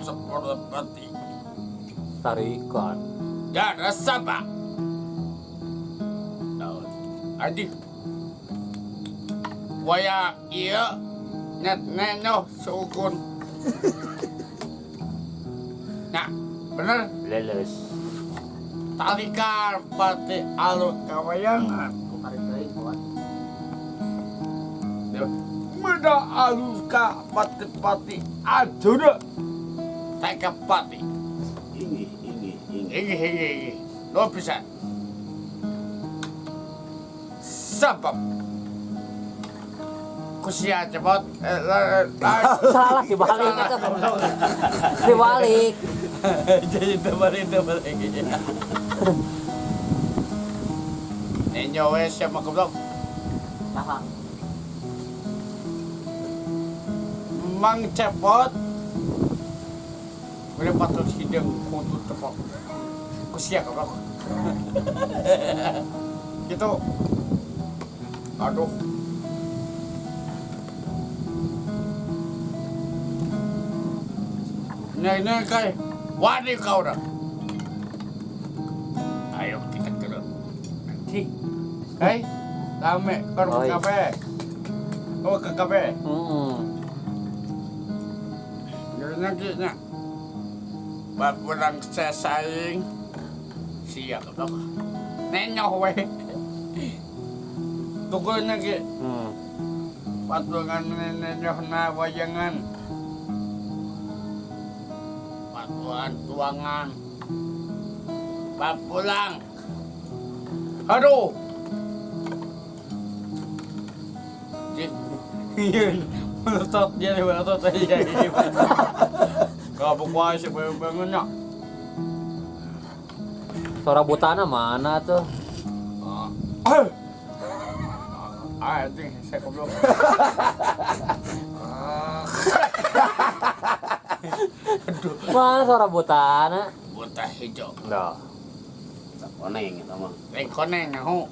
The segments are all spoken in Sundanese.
Seperti Tarikan. Dan resapa. Adik. Waya iya net neno sukun. Nah, bener. Leles. Talikan pati alur kawayangan. Meda alus ka pati-pati ajuna. Teka pati. Ini. Lo bisa. Sabab. Kusia cepat. Salah dibalik. Dibalik. Jadi terbalik. Nenyo wes siapa goblok? Paham. Mang cepot. Boleh patut hidung kutu cepot. Kusia goblok. Gitu. Aduh. Ini kai. Wani kau dah. Ayo kita ke nanti. Kai, rame kau ke kafe. Oh ke kafe. Nanti nya. Baburang saya saing. Siap dok. Nenyoh weh. Tunggu nanti. Patungan nenyoh na wayangan. Patuan tuangan. Papulang. Aduh. Melotot dia nih, melotot aja. Gabuk wae sih bangunnya. Suara butana mana tuh? Anjing, saya goblok. Aduh. Mana suara butana? Buta hijau. Nah. Koneng eta mah. Lain koneng nyaho.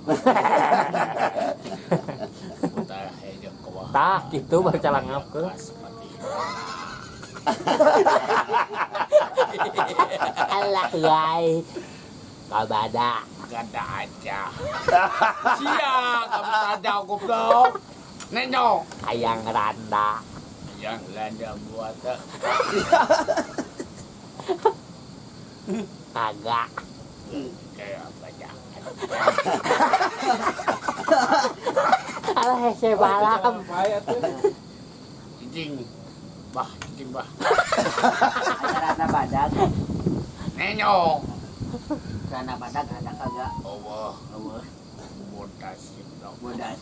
Buta hijau kumaha. Tah gitu baru calangap ke. Alah guys. Kabada. Gada aja. Sia, kamu ada goblok. Nenyo. Ayang randa. Ayang randa buat. Kagak. Kayak banyak. Alah hese balam. Cicing. Bah, cicing bah. Ada randa badak. Nenyo. Randa badak ada kagak? Allah. Allah. Bodas. Bodas.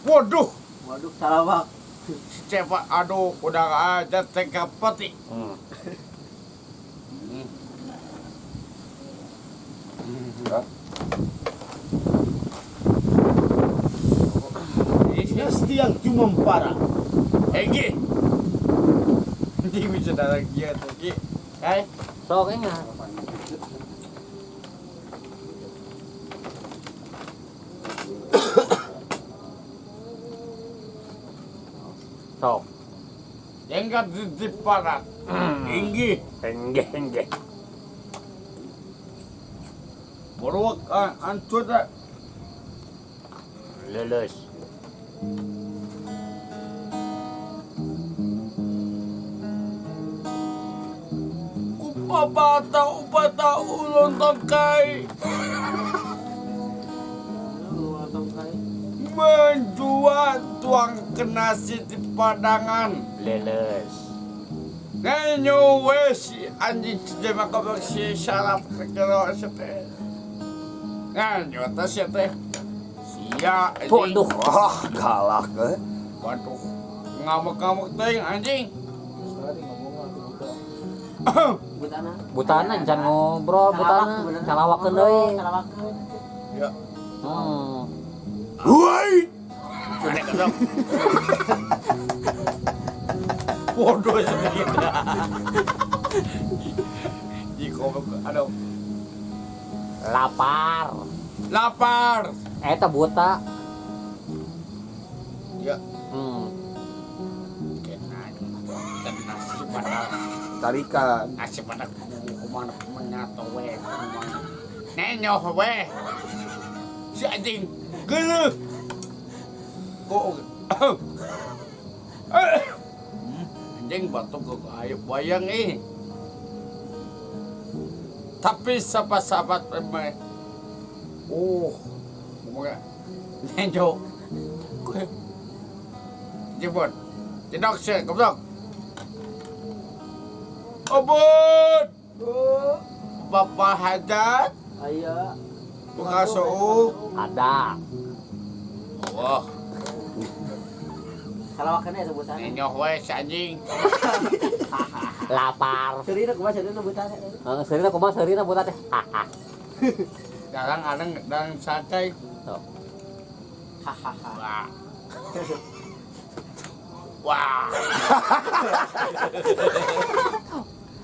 Waduh. Waduh, salah bak. Cepat aduh, udah aja tengah peti. Dinasti yang Jumampara. Egi. Ini bisa darah dia tuh, Ki. Hai. Sok ingat. Sok. Enggak di parat. Inggi. Engge engge. Borok ancur dah. Lulus. Kupapata upata ulun tongkai. Menjual tuang ke nasi di padangan. Lulus. Nenyo wes anjing cuma kau si sarap kalau sete. Nenyo tas sete. Sia anjing. Waduh. Wah, galak eh. Waduh. Ngamuk-ngamuk teuing anjing. Butana. Butana jangan ngobrol butana. Calawakeun deui. Calawakeun. Ya. Woi. Sudah kedok. Waduh sedikit. Di komik aduh. Lapar. Lapar. Eta buta. Ya. Kena kena si Tarikan. Asih pada kumaha menyato we. Kumaha. Nenyoh we. Si anjing geuleuh. Kok anjing batuk ke ayo bayang ih. Tapi sahabat-sahabat memang oh, kumaha nenjo. Jemput. Jedok sih, goblok. Obot. Bapak Hajat, Aya. buka souk. Ada. Wah, Salawakeun ya sebutanna. nenyoh we si anjing. Lapar. Seurina kumaha seurina buta teh? Heeh, seurina kumaha seurina buta teh. Haha. Dalang adeng dalang sakai. Sok. Hahaha. Wah. Wah.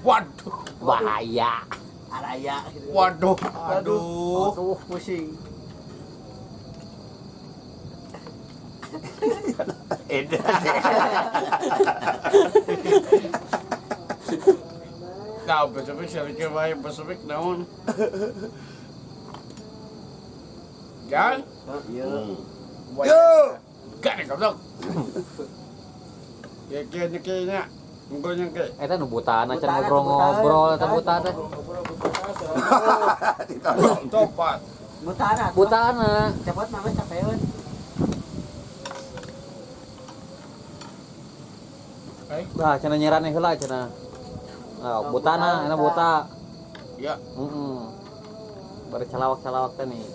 Waduh, Bahaya. Araya gitu. Waduh, aduh. Aduh, pusing. Edan. Nah, besok saya wae besok naon. Jang, Iya. Yo. Gak nih goblok. Ya kieu nya kieu nya. Unggul nya kieu. Eta nu butana can ngobrol-ngobrol eta buta teh. Topat. Butana. Butana. Cepot mama capeun. Eh, Bah, cenah nyerane heula cenah. Ah, butana, eta buta. Ya, Heeh. Bari calawak-calawak teh nih.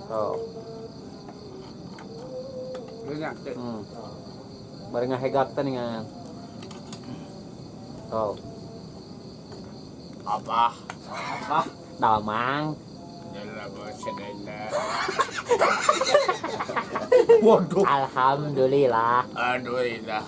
Sok. lu nya kieu. Bari ngahegak teh ningan. Sok. Apa? Apa? Damang. Dalam sedena. Waduh. Alhamdulillah. Alhamdulillah.